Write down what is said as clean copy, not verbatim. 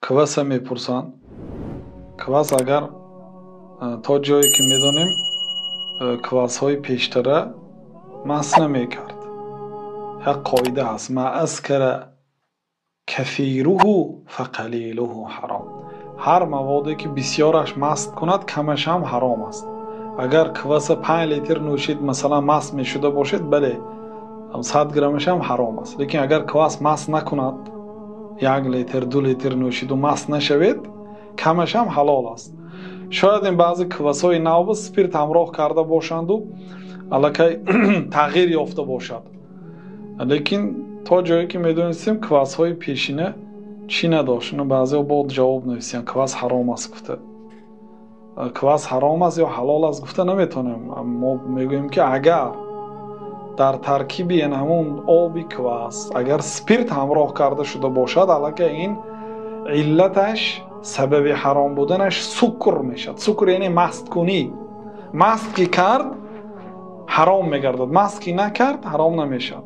Кваса мепурсанд. Квас, агар то ҷое ки медонем, квасҳои пештара маст намекард. Як қоида ҳаст: ما أسكر كثيره فقليله حرام. Ҳар маводе ки бисёраш маст кунад, камаш ҳам ҳаром аст. Агар кваса 5 литр нӯшид, масалан, маст мешуда бошед, бале, 100 граммаш ҳам ҳаром аст. Лекин агар квас маст накунад, 1 литр, 2 литр нӯшиду маст нашавед, камаш ҳам ҳалол аст. Шояд ин баъзе квасҳои нав спирт ҳамроҳ карда бошанду аллакай тағйир ёфта бошад, лекин то ҷое ки медонистем, квасҳои пешина чӣ надошт. Баъзеҳо бо ҷавоб нависиянд, квас ҳаром аст гуфта. Квас ҳаром аст ё ҳалол аст гуфта наметавонем. Мо мегӯем, ки агар дар таркиби ҳамон оби квас агар спирт ҳамроҳ карда шуда бошад, аллакай ин иллаташ, сабаби ҳаром буданаш сукр мешавад. Сукр яъне масткунӣ. Маст ки кард, ҳаром мегардад, маст ки накард, ҳаром намешавад.